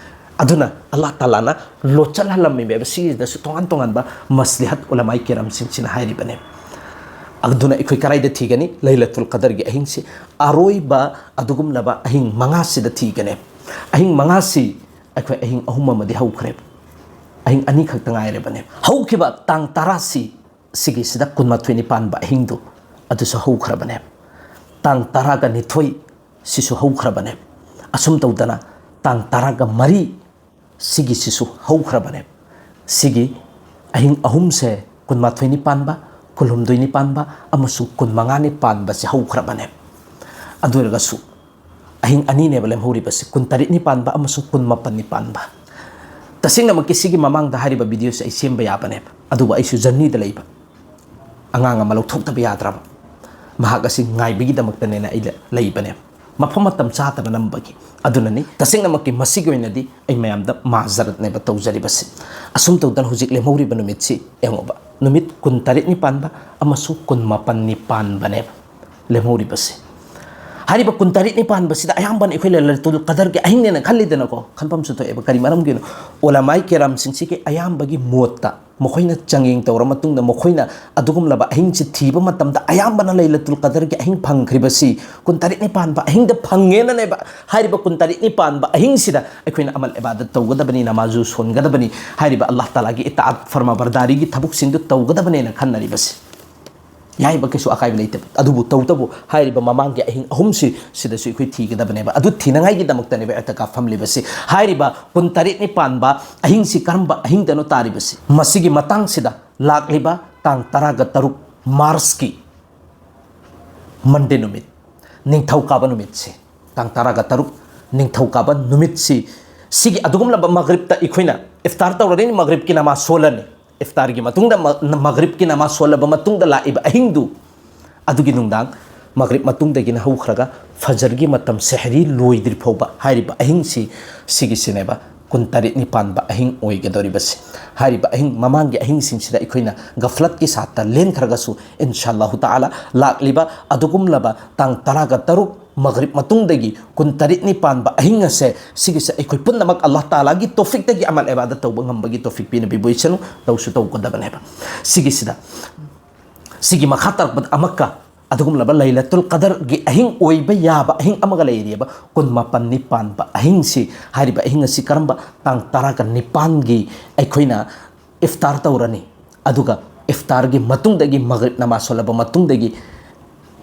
ꯑꯗꯨꯅ ꯑꯜꯂꯥꯍ ꯇꯥꯂꯥꯅ ꯂꯣꯠꯆꯜꯍꯜꯂꯝꯃꯤꯕ ꯁꯤꯒꯤꯗꯁꯨ ꯇꯣꯉꯥꯟ ꯇꯣꯉꯥꯟꯕ ꯃꯁꯂꯤꯍꯠ ꯎꯂꯃꯥꯏ ꯀꯤꯔꯥꯝꯁꯤꯡꯁꯤꯅ ꯍꯥꯏꯔꯤꯕꯅꯦ꯫ ꯑꯗꯨꯅ ꯑꯩꯈꯣꯏ ꯀꯗꯥꯏꯗ ꯊꯤꯒꯅꯤ? ꯂꯩꯂꯇꯨꯜ ꯀꯗꯔꯒꯤ ꯑꯍꯤꯡꯁꯤ, ꯑꯔꯣꯏꯕ ꯑꯗꯨꯒꯨꯝꯂꯕ ꯑꯍꯤꯡ ꯃꯉꯥꯁꯤꯗ ꯊꯤꯒꯅꯤ꯫ ꯑꯍꯤꯡ ꯃꯉꯥꯁꯤ ꯑꯩꯈꯣꯏ ꯑꯍꯤꯡ ꯑꯍꯨꯝ ꯑꯃꯗꯤ ꯍꯧꯈ꯭ꯔꯦ, ꯑꯍꯤꯡ ꯑꯅꯤꯈꯛꯇ ꯉꯥꯏꯔꯕꯅꯦ꯫ ꯍꯧꯈꯤꯕ ꯇꯥꯡ ꯇꯔꯥꯁꯤ, ꯁꯤꯒꯤꯁꯤꯗ ꯀꯨꯟꯃꯥꯊꯣꯏꯅꯤ ꯄꯥꯟꯕ ꯑꯍꯤꯡꯗꯨ, ꯑꯗꯨꯁꯨ ꯍꯧꯈ꯭ꯔꯕꯅꯦ꯫ ꯇꯥꯡ ꯇꯔꯥꯒ ꯅꯤꯊꯣꯏ ꯁꯤꯁꯨ ꯍꯧꯈ꯭ꯔꯕꯅꯦ꯫ ꯑꯁꯨꯝ ꯇꯧꯗꯅ ꯇꯥꯡ ꯇꯔꯥꯒ ꯃꯔꯤ ꯁꯤꯒꯤꯁꯤꯁꯨ ꯍꯧꯈ꯭ꯔꯕꯅꯦ꯫ ꯁꯤꯒꯤ ꯑꯍꯤꯡ ꯑꯍꯨꯝꯁꯦ, ꯀꯨꯟꯃꯥꯊꯣꯏꯅꯤ ꯄꯥꯟꯕ, ꯀꯨꯟꯍꯨꯝꯗꯣꯏꯅꯤ ꯄꯥꯟꯕ ꯑꯃꯁꯨꯡ ꯀꯨꯟꯃꯉꯥꯅꯤ ꯄꯥꯟꯕꯁꯦ ꯍꯧꯈ꯭ꯔꯕꯅꯦ꯫ ꯑꯗꯨ ꯑꯣꯏꯔꯒꯁꯨ ꯑꯍꯤꯡ ꯑꯅꯤꯅꯦꯕ ꯂꯦꯝꯍꯧꯔꯤꯕꯁꯦ, ꯀꯨꯟꯇꯔꯦꯠꯅꯤ ꯄꯥꯟꯕ ꯑꯃꯁꯨꯡ ꯀꯨꯟꯃꯥꯄꯟꯅꯤ ꯄꯥꯟꯕ꯫ ꯇꯁꯦꯡꯅꯃꯛꯀꯤ ꯁꯤꯒꯤ ꯃꯃꯥꯡꯗ ꯍꯥꯏꯔꯤꯕ ꯚꯤꯗꯤꯑꯣꯁꯦ ꯑꯩ ꯁꯦꯝꯕ ꯌꯥꯕꯅꯦꯕ, ꯑꯗꯨꯕꯨ ꯑꯩꯁꯨ ꯖꯔꯅꯤꯗ ꯂꯩꯕ, ꯑꯉꯥꯡ ꯑꯃ ꯂꯧꯊꯣꯛꯇꯕ ꯌꯥꯗ꯭ꯔꯕ, ꯃꯍꯥꯛ ꯑꯁꯤ ꯉꯥꯏꯕꯒꯤꯗꯃꯛꯇꯅꯦꯅ ꯑꯩ ꯂꯩꯕꯅꯦꯕ, ꯃꯐꯝ ꯃꯇꯝ ꯆꯥꯗꯕ ꯅꯝꯕꯒꯤ꯫ ꯑꯗꯨꯅꯅꯤ, ꯇꯁꯦꯡꯅꯃꯛꯀꯤ ꯃꯁꯤꯒꯤ ꯑꯣꯏꯅꯗꯤ ꯑꯩ ꯃꯌꯥꯝꯗ ꯃꯥꯖꯔꯠꯅꯦꯕ ꯇꯧꯖꯔꯤꯕꯁꯤ꯫ ꯑꯁꯨꯝ ꯇꯧꯗꯅ ꯍꯧꯖꯤꯛ ꯂꯦꯝꯍꯧꯔꯤꯕ ꯅꯨꯃꯤꯠꯁꯤ ꯌꯦꯡꯉꯣꯕ, ꯅꯨꯃꯤꯠ ꯀꯨꯟꯇꯔꯦꯠꯅꯤ ꯄꯥꯟꯕ ꯑꯃꯁꯨꯡ ꯀꯨꯟꯃꯥꯄꯟꯅꯤ ꯄꯥꯟꯕꯅꯦꯕ ꯂꯦꯝꯍꯧꯔꯤꯕꯁꯤ꯫ ꯍꯥꯏꯔꯤꯕ ꯀꯨꯟꯇꯔꯦꯠꯅꯤ ꯄꯥꯟꯕꯁꯤꯗ ꯑꯌꯥꯝꯕꯅ ꯑꯩꯈꯣꯏ ꯂꯩꯂꯇꯨꯜ ꯀꯗꯔꯒꯤ ꯑꯍꯤꯡꯅꯦꯅ ꯈꯜꯂꯤꯗꯅꯀꯣ, ꯈꯟꯐꯝꯁꯨ ꯊꯣꯛꯑꯦꯕ꯫ ꯀꯔꯤ ꯃꯔꯝꯒꯤꯅꯣ? ꯎꯂꯃꯥꯏ ꯀꯤꯔꯥꯝꯁꯤꯡꯁꯤꯒꯤ ꯑꯌꯥꯝꯕꯒꯤ ꯃꯣꯠꯇ ꯃꯈꯣꯏꯅ ꯆꯥꯡꯌꯦꯡ ꯇꯧꯔ ꯃꯇꯨꯡꯗ ꯃꯈꯣꯏꯅ ꯑꯗꯨꯒꯨꯝꯂꯕ ꯑꯍꯤꯡꯁꯤ ꯊꯤꯕ ꯃꯇꯝꯗ ꯑꯌꯥꯝꯕꯅ ꯂꯩꯂꯇꯨꯜ ꯀꯗꯔꯒꯤ ꯑꯍꯤꯡ ꯐꯪꯈ꯭ꯔꯤꯕꯁꯤ ꯀꯨꯟꯇꯔꯦꯠꯅꯤ ꯄꯥꯟꯕ ꯑꯍꯤꯡꯗ ꯐꯪꯉꯦꯅꯅꯦꯕ꯫ ꯍꯥꯏꯔꯤꯕ ꯀꯨꯟꯇꯔꯦꯠꯅꯤ ꯄꯥꯟꯕ ꯑꯍꯤꯡꯁꯤꯗ ꯑꯩꯈꯣꯏꯅ ꯑꯃꯜ ꯏꯕꯥꯗꯠ ꯇꯧꯒꯗꯕꯅꯤ, ꯅꯃꯥꯖꯨ ꯁꯣꯟꯒꯗꯕꯅꯤ, ꯍꯥꯏꯔꯤꯕ ꯑꯜꯂꯥꯍ ꯇꯥꯂꯥꯒꯤ ꯏꯇꯥꯑꯠ ꯐꯔꯃꯥꯕꯔꯗꯥꯔꯤꯒꯤ ꯊꯕꯛꯁꯤꯡꯗꯨ ꯇꯧꯒꯗꯕꯅꯦꯅ ꯈꯟꯅꯔꯤꯕꯁꯤ꯫ ꯌꯥꯏꯕ, ꯀꯩꯁꯨ ꯑꯀꯥꯏꯕ ꯂꯩꯇꯦꯕ꯫ ꯑꯗꯨꯕꯨ ꯇꯧꯕꯇꯕꯨ ꯍꯥꯏꯔꯤꯕ ꯃꯃꯥꯡꯒꯤ ꯑꯍꯤꯡ ꯑꯍꯨꯝꯁꯤ ꯁꯤꯗꯁꯨ ꯑꯩꯈꯣꯏ ꯊꯤꯒꯗꯕꯅꯦꯕ꯫ ꯑꯗꯨ ꯊꯤꯅꯉꯥꯏꯒꯤꯗꯃꯛꯇꯅꯦꯕ ꯑꯦꯇꯀꯥꯐ ꯐꯝꯂꯤꯕꯁꯤ꯫ ꯍꯥꯏꯔꯤꯕ ꯀꯨꯟꯇꯔꯦꯠꯅꯤ ꯄꯥꯟꯕ ꯑꯍꯤꯡꯁꯤ ꯀꯔꯝꯕ ꯑꯍꯤꯡꯗꯅꯣ ꯇꯥꯔꯤꯕꯁꯤ? ꯃꯁꯤꯒꯤ ꯃꯇꯥꯡꯁꯤꯗ ꯂꯥꯛꯂꯤꯕ ꯇꯥꯡ ꯇꯔꯥꯒ ꯇꯔꯨꯛ ꯃꯥꯔꯆꯀꯤ ꯃꯟꯗꯦ ꯅꯨꯃꯤꯠ, ꯅꯤꯡꯊꯧꯀꯥꯕ ꯅꯨꯃꯤꯠꯁꯦ, ꯇꯥꯡ ꯇꯔꯥꯒ ꯇꯔꯨꯛ ꯅꯤꯡꯊꯧꯀꯥꯕ ꯅꯨꯃꯤꯠꯁꯤ, ꯁꯤꯒꯤ ꯑꯗꯨꯒꯨꯝꯂꯕ ꯃꯒ꯭ꯔꯤꯕꯇ ꯑꯩꯈꯣꯏꯅ ꯏꯐꯇꯥꯔ ꯇꯧꯔꯅꯤ, ꯃꯒ꯭ꯔꯤꯕꯀꯤ ꯅꯃꯥꯖ ꯁꯣꯜꯂꯅꯤ꯫ ꯏꯐꯇꯥꯔꯒꯤ ꯃꯇꯨꯡꯗ ꯃ-, ꯃꯒ꯭ꯔꯤꯕꯀꯤ ꯅꯃꯥꯖ ꯁꯣꯜꯂꯕ ꯃꯇꯨꯡꯗ ꯂꯥꯛꯏꯕ ꯑꯍꯤꯡꯗꯨ, ꯑꯗꯨꯒꯤ ꯅꯨꯡꯗꯥꯡ ꯃꯒ꯭ꯔꯤꯕ ꯃꯇꯨꯡꯗꯒꯤꯅ ꯍꯧꯈ꯭ꯔꯒ ꯐꯖꯔꯒꯤ ꯃꯇꯝ ꯁꯦꯍꯔꯤ ꯂꯣꯏꯗ꯭ꯔꯤ ꯐꯥꯎꯕ ꯍꯥꯏꯔꯤꯕ ꯑꯍꯤꯡꯁꯤ, ꯁꯤꯒꯤꯁꯤꯅꯦꯕ ꯀꯨꯟꯇꯔꯦꯠꯅꯤ ꯄꯥꯟꯕ ꯑꯍꯤꯡ ꯑꯣꯏꯒꯗꯧꯔꯤꯕꯁꯤ꯫ ꯍꯥꯏꯔꯤꯕ ꯑꯍꯤꯡ, ꯃꯃꯥꯡꯒꯤ ꯑꯍꯤꯡꯁꯤꯡꯁꯤꯗ ꯑꯩꯈꯣꯏꯅ ꯒꯐꯂꯠꯀꯤ ꯁꯥꯠꯇ ꯂꯦꯟꯈ꯭ꯔꯒꯁꯨ, ꯏꯟꯁꯥ ꯑꯜꯂꯥꯍꯨ ꯇꯥꯂꯥ, ꯂꯥꯛꯂꯤꯕ ꯑꯗꯨꯒꯨꯝꯂꯕ ꯇꯥꯡ ꯇꯔꯥꯒ ꯇꯔꯨꯛ ꯃꯒ꯭ꯔꯤꯕ ꯃꯇꯨꯡꯗꯒꯤ ꯀꯨꯟꯇꯔꯦꯠꯅꯤ ꯄꯥꯟꯕ ꯑꯍꯤꯡ ꯑꯁꯦ, ꯁꯤꯒꯤꯁꯦ ꯑꯩꯈꯣꯏ ꯄꯨꯝꯅꯃꯛ ꯑꯜꯂꯥꯍ ꯇꯥꯂꯥꯒꯤ ꯇꯣꯐꯤꯛꯇꯒꯤ ꯑꯃꯜ ꯏꯕꯥꯗꯠ ꯇꯧꯕ ꯉꯝꯕꯒꯤ ꯇꯣꯐꯤꯛ ꯄꯤꯅꯕꯤꯕ ꯑꯣꯏꯁꯅꯨ꯫ ꯇꯧꯁꯨ ꯇꯧꯒꯗꯕꯅꯦꯕ꯫ ꯁꯤꯒꯤꯁꯤꯗ, ꯁꯤꯒꯤ ꯃꯈꯥ ꯇꯥꯔꯛꯄꯗ ꯑꯃꯛꯀ ꯑꯗꯨꯒꯨꯝꯂꯕ ꯂꯩꯂꯇꯨꯜ ꯀꯗꯔꯒꯤ ꯑꯍꯤꯡ ꯑꯣꯏꯕ ꯌꯥꯕ ꯑꯍꯤꯡ ꯑꯃꯒ ꯂꯩꯔꯤꯑꯕ, ꯀꯨꯟꯃꯥꯄꯟꯅꯤ ꯄꯥꯟꯕ ꯑꯍꯤꯡꯁꯤ꯫ ꯍꯥꯏꯔꯤꯕ ꯑꯍꯤꯡ ꯑꯁꯤ ꯀꯔꯝꯕ? ꯇꯥꯡ ꯇꯔꯥꯒ ꯅꯤꯄꯥꯟꯒꯤ ꯑꯩꯈꯣꯏꯅ ꯏꯐꯇꯥꯔ ꯇꯧꯔꯅꯤ꯫ ꯑꯗꯨꯒ ꯏꯐꯇꯥꯔꯒꯤ ꯃꯇꯨꯡꯗꯒꯤ, ꯃꯒ꯭ꯔꯤꯕ ꯅꯃꯥꯖ ꯁꯣꯜꯂꯕ ꯃꯇꯨꯡꯗꯒꯤ,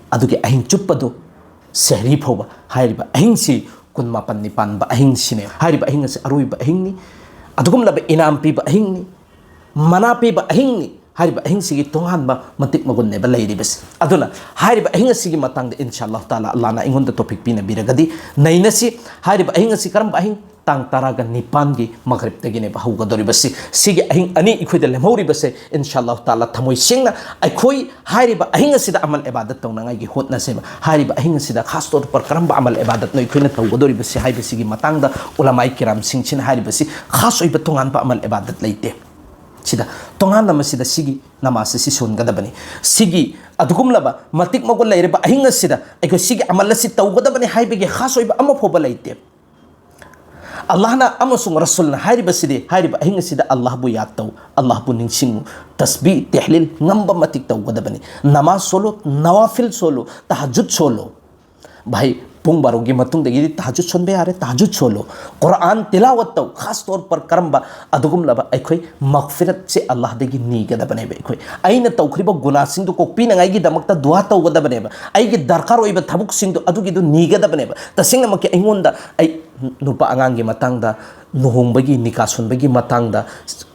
ꯑꯗꯨꯒꯤ ꯑꯍꯤꯡ ꯆꯨꯞꯄꯗꯨ, ꯁꯦꯍꯔꯤ ꯐꯥꯎꯕ, ꯍꯥꯏꯔꯤꯕ ꯑꯍꯤꯡꯁꯤ ꯀꯨꯟꯃꯥꯄꯟꯅꯤ ꯄꯥꯟꯕ ꯑꯍꯤꯡꯁꯤꯅꯦ꯫ ꯍꯥꯏꯔꯤꯕ ꯑꯍꯤꯡ ꯑꯁꯤ ꯑꯔꯣꯏꯕ ꯑꯍꯤꯡꯅꯤ, ꯑꯗꯨꯒꯨꯝꯂꯕ ꯏꯅꯥꯝ ꯄꯤꯕ ꯑꯍꯤꯡꯅꯤ, ꯃꯅꯥ ꯄꯤꯕ ꯑꯍꯤꯡꯅꯤ꯫ ꯍꯥꯏꯔꯤꯕ ꯑꯍꯤꯡꯁꯤꯒꯤ ꯇꯣꯉꯥꯟꯕ ꯃꯇꯤꯛ ꯃꯒꯨꯟꯅꯦꯕ ꯂꯩꯔꯤꯕꯁꯤ꯫ ꯑꯗꯨꯅ ꯍꯥꯏꯔꯤꯕ ꯑꯍꯤꯡ ꯑꯁꯤꯒꯤ ꯃꯇꯥꯡꯗ, ꯏꯟꯁꯥ ꯑꯜꯂꯥꯍ ꯇꯥꯂꯥ, ꯑꯜꯂꯥꯍꯅ ꯑꯩꯉꯣꯟꯗ ꯇꯣꯐꯤꯛ ꯄꯤꯅꯕꯤꯔꯒꯗꯤ, ꯅꯩꯅꯁꯤ꯫ ꯍꯥꯏꯔꯤꯕ ꯑꯍꯤꯡ ꯑꯁꯤ ꯀꯔꯝꯕ ꯑꯍꯤꯡ? ꯇꯥꯡ ꯇꯔꯥꯒ ꯅꯤꯄꯥꯟꯒꯤ ꯃꯒ꯭ꯔꯤꯕꯇꯒꯤꯅꯦꯕ ꯍꯧꯒꯗꯧꯔꯤꯕꯁꯤ꯫ ꯁꯤꯒꯤ ꯑꯍꯤꯡ ꯑꯅꯤ ꯑꯩꯈꯣꯏꯗ ꯂꯦꯝꯍꯧꯔꯤꯕꯁꯦ, ꯏꯟꯁꯥ ꯑꯜꯂꯥꯍ ꯇꯥꯂꯥ, ꯊꯃꯣꯏ ꯁꯦꯡꯅ ꯑꯩꯈꯣꯏ ꯍꯥꯏꯔꯤꯕ ꯑꯍꯤꯡ ꯑꯁꯤꯗ ꯑꯃꯜ ꯏꯕꯥꯗꯠ ꯇꯧꯅꯉꯥꯏꯒꯤ ꯍꯣꯠꯅꯁꯦꯕ꯫ ꯍꯥꯏꯔꯤꯕ ꯑꯍꯤꯡ ꯑꯁꯤꯗ ꯈꯥꯁ ꯇꯧꯔ ꯀꯔꯝꯕ ꯑꯃꯜ ꯏꯕꯥꯗꯠꯅꯣ ꯑꯩꯈꯣꯏꯅ ꯇꯧꯒꯗꯧꯔꯤꯕꯁꯤ ꯍꯥꯏꯕꯁꯤꯒꯤ ꯃꯇꯥꯡꯗ ꯎꯂꯃꯥꯏ ꯀꯤꯔꯥꯝꯁꯤꯡꯁꯤꯅ ꯍꯥꯏꯔꯤꯕꯁꯤ, ꯈꯥꯁ ꯑꯣꯏꯕ ꯇꯣꯉꯥꯟꯕ ꯑꯃꯜ ꯏꯕꯥꯗꯠ ꯂꯩꯇꯦ꯫ ꯁꯤꯗ ꯇꯣꯉꯥꯟꯅ ꯃꯁꯤꯗ ꯁꯤꯒꯤ ꯅꯃꯥꯖꯁꯤ ꯁꯤ ꯁꯣꯟꯒꯗꯕꯅꯤ꯫ ꯁꯤꯒꯤ ꯑꯗꯨꯒꯨꯝꯂꯕ ꯃꯇꯤꯛ ꯃꯒꯨꯟ ꯂꯩꯔꯕ ꯑꯍꯤꯡ ꯑꯁꯤꯗ ꯑꯩꯈꯣꯏ ꯁꯤꯒꯤ ꯑꯃꯜ ꯑꯁꯤ ꯇꯧꯒꯗꯕꯅꯤ ꯍꯥꯏꯕꯒꯤ ꯈꯥꯁ ꯑꯣꯏꯕ ꯑꯃ ꯐꯥꯎꯕ ꯂꯩꯇꯦ꯫ ꯑꯜꯂꯥꯍꯅ ꯑꯃꯁꯨꯡ ꯔꯁꯨꯜꯅ ꯍꯥꯏꯔꯤꯕꯁꯤꯗꯤ, ꯍꯥꯏꯔꯤꯕ ꯑꯍꯤꯡ ꯑꯁꯤꯗ ꯑꯜꯂꯥꯍꯕꯨ ꯌꯥꯗ ꯇꯧ, ꯑꯜꯂꯥꯍꯕꯨ ꯅꯤꯡꯁꯤꯡꯉꯨ, ꯇꯁꯕꯤ, ꯇꯦꯍꯂꯤꯜ ꯉꯝꯕ ꯃꯇꯤꯛ ꯇꯧꯒꯗꯕꯅꯤ꯫ ꯅꯃꯥꯖ ꯁꯣꯜꯂꯨ, ꯅꯋꯥꯐꯤꯜ ꯁꯣꯜꯂꯨ, ꯇꯍꯖꯨꯗ ꯁꯣꯜꯂꯨ꯫ ꯚꯥꯏ, ꯄꯨꯡ ꯕꯥꯔꯣꯒꯤ ꯃꯇꯨꯡꯗꯒꯤꯗꯤ ꯇꯍꯖꯨꯗ ꯁꯣꯟꯕ ꯌꯥꯔꯦ, ꯇꯍꯖꯨꯗ ꯁꯣꯜꯂꯨ꯫ ꯀꯨꯔꯥꯟ ꯇꯤꯂꯥꯋꯠ ꯇꯧ, ꯈꯥꯁ ꯇꯧꯔ ꯄꯔ ꯀꯔꯝꯕ ꯑꯗꯨꯒꯨꯝꯂꯕ ꯑꯩꯈꯣꯏ ꯃꯒꯐꯤꯔꯠꯁꯦ ꯑꯜꯂꯥꯍꯗꯒꯤ ꯅꯤꯒꯗꯕꯅꯦꯕ꯫ ꯑꯩꯈꯣꯏ, ꯑꯩꯅ ꯇꯧꯈ꯭ꯔꯤꯕ ꯒꯨꯅꯥꯁꯤꯡꯗꯨ ꯀꯣꯛꯄꯤꯅꯉꯥꯏꯒꯤꯗꯃꯛꯇ ꯗꯨꯋꯥ ꯇꯧꯒꯗꯕꯅꯦꯕ꯫ ꯑꯩꯒꯤ ꯗꯔꯀꯥꯔ ꯑꯣꯏꯕ ꯊꯕꯛꯁꯤꯡꯗꯣ ꯑꯗꯨꯒꯤꯗꯨ ꯅꯤꯒꯗꯕꯅꯦꯕ꯫ ꯇꯁꯦꯡꯅꯃꯛꯀꯤ ꯑꯩꯉꯣꯟꯗ, ꯑꯩ ꯅꯨꯄꯥ ꯑꯉꯥꯡꯒꯤ ꯃꯇꯥꯡꯗ, ꯂꯨꯍꯣꯡꯕꯒꯤ, ꯅꯤꯀꯥ ꯁꯣꯟꯕꯒꯤ ꯃꯇꯥꯡꯗ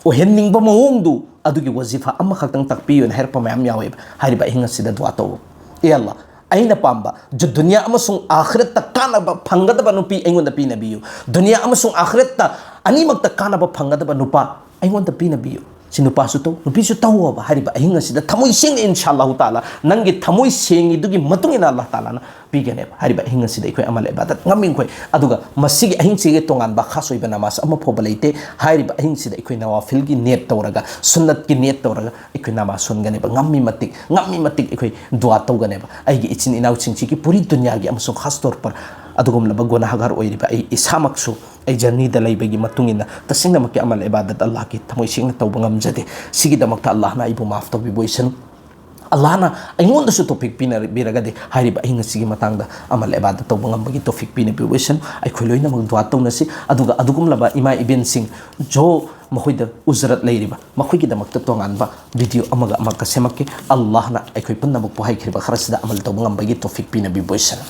ꯑꯣꯏꯍꯟꯅꯤꯡꯕ ꯃꯑꯣꯡꯗꯨ, ꯑꯗꯨꯒꯤ ꯋꯥꯖꯤꯐꯥ ꯑꯃꯈꯛꯇꯪ ꯇꯥꯛꯄꯤꯌꯨꯅ ꯍꯥꯏꯔꯛꯄ ꯃꯌꯥꯝ ꯌꯥꯎꯋꯦꯕ꯫ ꯍꯥꯏꯔꯤꯕ ꯑꯍꯤꯡ ꯑꯁꯤꯗ ꯗꯨꯋꯥ ꯇꯧꯕ, "ꯑꯦ ꯑꯜꯂꯥ, ꯑꯩꯅ ꯄꯥꯝꯕ ꯖ-, ꯗꯨꯅꯤꯌꯥ ꯑꯃꯁꯨꯡ ꯑꯥꯈꯤꯔꯠꯇ ꯀꯥꯟꯅꯕ ꯐꯪꯒꯗꯕ ꯅꯨꯄꯤ ꯑꯩꯉꯣꯟꯗ ꯄꯤꯅꯕꯤꯌꯨ꯫ ꯗꯨꯅꯤꯌꯥ ꯑꯃꯁꯨꯡ ꯑꯥꯈꯤꯔꯠꯇ ꯑꯅꯤꯃꯛꯇ ꯀꯥꯟꯅꯕ ꯐꯪꯒꯗꯕ ꯅꯨꯄꯥ ꯑꯩꯉꯣꯟꯗ ꯄꯤꯅꯕꯤꯌꯨ"꯫ ꯁꯤ ꯅꯨꯄꯥꯁꯨ ꯇꯧ, ꯅꯨꯄꯤꯁꯨ ꯇꯧꯑꯣꯕ꯫ ꯍꯥꯏꯔꯤꯕ ꯑꯍꯤꯡ ꯑꯁꯤꯗ ꯊꯃꯣꯏ ꯁꯦꯡꯅ, ꯏꯟꯁꯥ ꯑꯜꯂꯥꯍꯨ ꯇꯥꯂꯥ, ꯅꯪꯒꯤ ꯊꯃꯣꯏ ꯁꯦꯡꯉꯤꯗꯨꯒꯤ ꯃꯇꯨꯡ ꯏꯟꯅ ꯑꯜꯂꯥꯍ ꯇꯥꯂꯥꯅ ꯄꯤꯒꯅꯦꯕ꯫ ꯍꯥꯏꯔꯤꯕ ꯑꯍꯤꯡ ꯑꯁꯤꯗ ꯑꯩꯈꯣꯏ ꯑꯃꯜ ꯏꯕꯥꯗꯠ ꯉꯝꯃꯤꯈꯣꯏ, ꯑꯗꯨꯒ ꯃꯁꯤꯒꯤ ꯑꯍꯤꯡꯁꯤꯒꯤ ꯇꯣꯉꯥꯟꯕ ꯈꯥꯁ ꯑꯣꯏꯕ ꯅꯃꯥꯖ ꯑꯃ ꯐꯥꯎꯕ ꯂꯩꯇꯦ꯫ ꯍꯥꯏꯔꯤꯕ ꯑꯍꯤꯡꯁꯤꯗ ꯑꯩꯈꯣꯏ ꯅꯋꯥꯐꯤꯜꯒꯤ ꯅꯤꯌꯠ ꯇꯧꯔꯒ, ꯁꯨꯟꯅꯠꯀꯤ ꯅꯤꯌꯠ ꯇꯧꯔꯒ ꯑꯩꯈꯣꯏ ꯅꯃꯥꯖ ꯁꯣꯟꯒꯅꯦꯕ꯫ ꯉꯝꯃꯤ ꯃꯇꯤꯛ, ꯉꯝꯃꯤ ꯃꯇꯤꯛ ꯑꯩꯈꯣꯏ ꯗꯨꯋꯥ ꯇꯧꯒꯅꯦꯕ꯫ ꯑꯩꯒꯤ ꯏꯆꯤꯟ ꯏꯅꯥꯎꯁꯤꯡꯁꯤꯒꯤ ꯄꯨꯔꯤ ꯗꯨꯅꯤꯌꯥꯒꯤ ꯑꯃꯁꯨꯡ ꯈꯥꯁ ꯇꯧꯔ ꯄꯔ ꯑꯗꯨꯒꯨꯝꯂꯕ ꯒꯨꯅꯥꯍꯒꯥꯔ ꯑꯣꯏꯔꯤꯕ ꯑꯩ ꯏꯁꯥꯃꯛꯁꯨ ꯑꯩ ꯖꯔꯅꯤꯗ ꯂꯩꯕꯒꯤ ꯃꯇꯨꯡ ꯏꯟꯅ ꯇꯁꯦꯡꯅꯃꯛꯀꯤ ꯑꯃꯜ ꯏꯕꯥꯗꯠ ꯑꯜꯂꯥꯍꯒꯤ ꯊꯃꯣꯏ ꯁꯦꯡꯅ ꯇꯧꯕ ꯉꯝꯖꯗꯦ꯫ ꯁꯤꯒꯤꯗꯃꯛꯇ ꯑꯜꯂꯥꯍꯅ ꯑꯩꯕꯨ ꯃꯥꯐ ꯇꯧꯕꯤꯕ ꯑꯣꯏꯁꯅꯨ꯫ ꯑꯜꯂꯥꯍꯅ ꯑꯩꯉꯣꯟꯗꯁꯨ ꯇꯣꯐꯤꯛ ꯄꯤꯅꯕꯤꯔꯒꯗꯤ ꯍꯥꯏꯔꯤꯕ ꯑꯍꯤꯡ ꯑꯁꯤꯒꯤ ꯃꯇꯥꯡꯗ ꯑꯃꯜ ꯏꯕꯥꯗꯠ ꯇꯧꯕ ꯉꯝꯕꯒꯤ ꯇꯣꯐꯤꯛ ꯄꯤꯅꯕꯤꯕ ꯑꯣꯏꯁꯅꯨ꯫ ꯑꯩꯈꯣꯏ ꯂꯣꯏꯅꯃꯛ ꯗꯨꯋꯥ ꯇꯧꯅꯁꯤ꯫ ꯑꯗꯨꯒ ꯑꯗꯨꯒꯨꯝꯂꯕ ꯏꯃꯥ ꯏꯕꯦꯟꯁꯤꯡ ꯖꯣ ꯃꯈꯣꯏꯗ ꯎꯖꯔꯠ ꯂꯩꯔꯤꯕ ꯃꯈꯣꯏꯒꯤꯗꯃꯛꯇ ꯇꯣꯉꯥꯟꯕ ꯚꯤꯗꯤꯑꯣ ꯑꯃꯒ ꯑꯃꯒ ꯁꯦꯝꯃꯛꯀꯦ꯫ ꯑꯜꯂꯥꯍꯅ ꯑꯩꯈꯣꯏ ꯄꯨꯝꯅꯃꯛꯄꯨ ꯍꯥꯏꯈ꯭ꯔꯤꯕ ꯈꯔꯁꯤꯗ ꯑꯃꯜ ꯇꯧꯕ ꯉꯝꯕꯒꯤ ꯇꯣꯐꯤꯛ ꯄꯤꯅꯕꯤꯕ ꯑꯣꯏꯁꯅꯨ꯫